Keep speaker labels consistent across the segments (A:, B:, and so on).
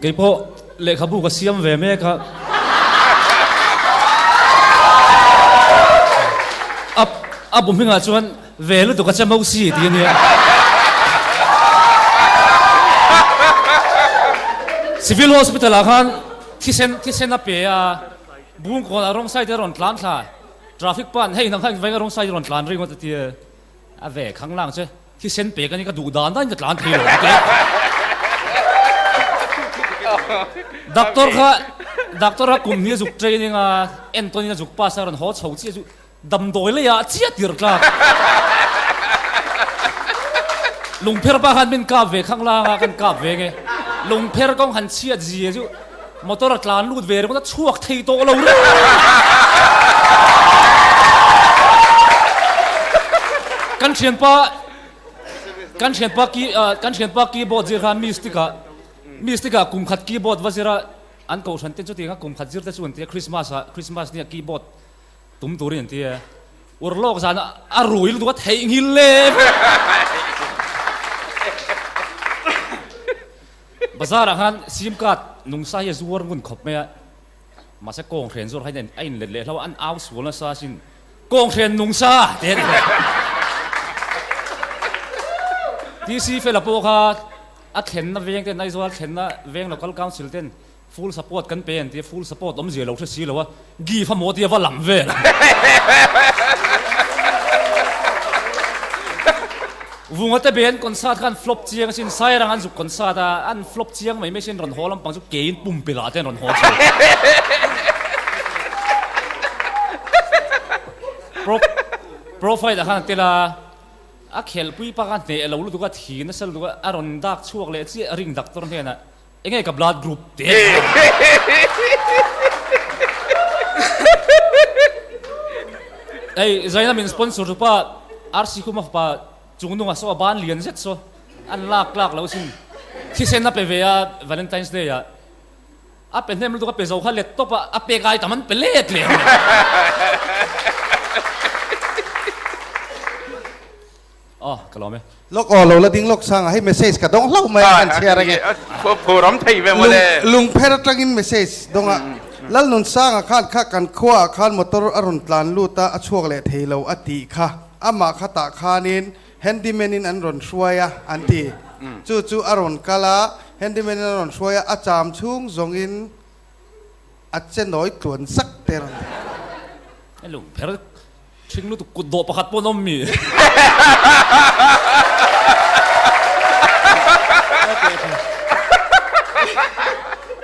A: Kei pawh lehkhabu ka siam ve mek a. A a bu hmingah chuan ve lutuk a che Mosi tih a nia. Civil Hospital ah khan thisen thisen a pe a, Bungkawn ah rawng side a rawn tlan thla. Traffic pan hei nang khan vawiin a rawng side a rawn tlan ringawt a tia. A ve khanglang che. Thisen pek a ni ka duh dan danin ka tlan thei lo bawk e. Doctor kha doctor kha kum hnih a zuk training a, entawnin a zuk pass a rawn haw chho chiah chu damdawi leiah chiah tir tlak. Lungpher pa khan min kap ve khanglang a, kan kap ve nge. Lungpher kawng han chhiat zia chu motor a tlan lut ve ringawt a chhuak thei tawh lo reng. Kan thianpa kan thianpa key kan thianpa keyboard zir kha mystic ah mystic ah kum khat keyboard va zir a an kohhran te chutiang a kum khat zir te chu an ti a Christmas ah Christmas nia keyboard tum turin an ti a urlawk zan a rui lutuk a theihnghilh leh vek. Bazar ah khan sim card nungsa hi a zuar ngun khawp mai a, mahse kawng hren zawr kha a in let leh hlo a, an au sual nasa asin, kawng hren nungsa tih a ni hle. TC fela pawh kha a thlenna veng ten Aizawl thlenna veng local council ten full support kan pe an ti a, full support awmzia lo hre si lo a, give a maw tia va lam vel. Vunga te ben concert kha an flop chiang asin, Sairang an zuk concert a, an flop chiang mai mai sin rawn haw lampang chu keiin pumpelh ah te an rawn haw chho. Pro profile ah khan an tel a, a khelhpui pa kha hneh lo lutuk a, thi nasa lutuk a, a rawn dak chhuak leh chiah ring doctor hnenah. Enge ka blood group te Ei Zaina min sponsor tu pa RC Khuma fapa chungnunga saw a ban lian zet saw an lak tlak lo sin thisen a pe ve a Valentine's Day ah a pe hnem lutuk a pe zo kha let tawp a a pek ai tam an pe let leh ang Aw, ka lawm e.
B: Lawk aw, lo la ding lawk sang a, hei message ka dawng hlauh mai a, kan chhiar ange.
C: Phur awm thei ve mawle.
B: Lungpher atangin message dawng a, Lalnunsanga khan kha kan khuaah khan motor a rawn tlan lut a, a chhuak leh thei lo a tih kha. Amah khatah khanin handyman in an rawn hruai a an ti. Chu chu a rawn kal a, handyman in a rawn hruai a, a cham chhung zawngin a che nawi tluan zak te a rawn ti.
A: Lungpher Thing lutuk kut dawh pakhat pawh an awm mi?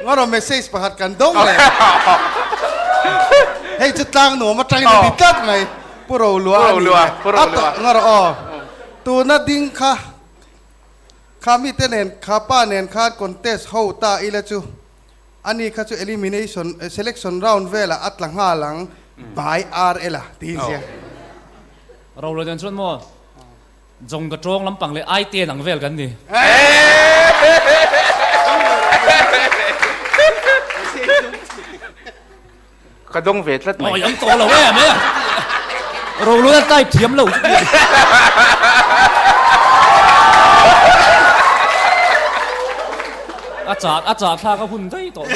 B: Ngawraw message pakhat kan dawng leh. Hei chu tlang nuam atangin a ni tlat mai. Pu Rolua a ni e. Ngawraw aw. Tuna ding kha kha mite nen kha pa nen khan contest ho ta ila chu Ani kha chu elimination selection round velah a tla nghal ang by RL a ti zia.
A: Ro lo den chuan maw Jong ka tawng lampang leh ai ten ang vel kan ni.
C: Ka dawng ve tlat mai.
A: Awi an tawh lo em e. Ro lo an type thiam lo. A chah a chah thlak a hun daih tawh.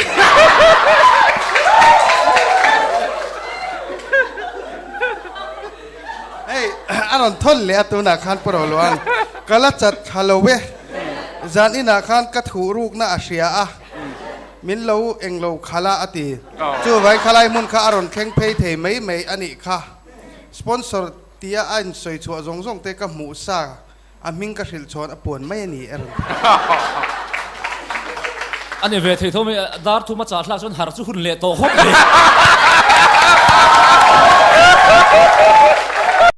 B: Hei a rawn thawn leh a tunah khan Pu Roluan ka la chat thla lo e. Zan inah khan ka thuh rukna a hria a. Min lo eng lo khalh a a ti. Chuvai khalai hmun kha a rawn thleng phei thei mai mai a nih kha. Sponsor tia a insawi chhuah zawng zawng te ka hmuh sa, a hming ka hrilh chhawn a puan mai a ni a rawn ti.
A: A ni ve thei tho mai, dar thum a chah thlak chuan harh chu hun leh tawh khawp mai.